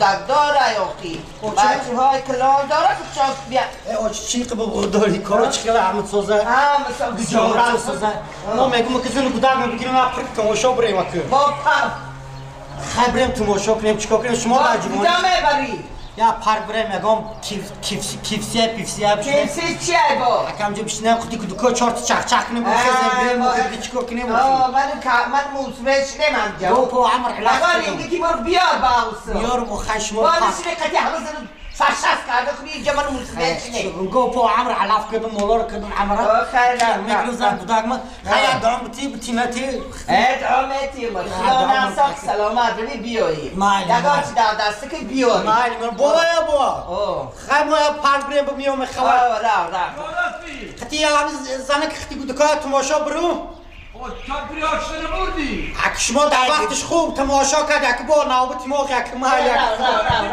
کودک داره یاخی بچه های کلان داره که چاک بیا آج چی قبل داری کارا چی خیلی احمد سازه ها مثلا سازه ما میگم که زن کودک میگیریم پارک تماشا بریم اکو با پارک خیلی بریم تماشا کنیم چیکار کنیم شما راجب کجا میبری یا پارک بریم میگم کیفسی پیفسی کیفسی چیه با اکم جو بشینم خودی که دکا چهار تا چخ چخ کنیم بخزم بریم خودی چیکار کنیم من موسمش نمم جو گو پو عمر علاقه آقا اینگه کی مرغ بیار با بیار و خشم با نشینه قطعی همه زن فشاس کرده خودی اینجا من موسمش نم گو پو عمر علاف کردم مولار کردم عمرت خیر میگم زن کودک ما خیر دارم بتی بتی نتی ادامه ما خدا نصب سلامت روی بیایی یگان چی در دسته که بیاری مایل بابا یا بابا خیر ما پارک بریم بمیام خبر را را ختی هم زنک ختی کودکا تماشا برو کمپری آشنه بردی اک شما در وقتش خوب تماشا کرد اک با نوبت ما اک ما را را را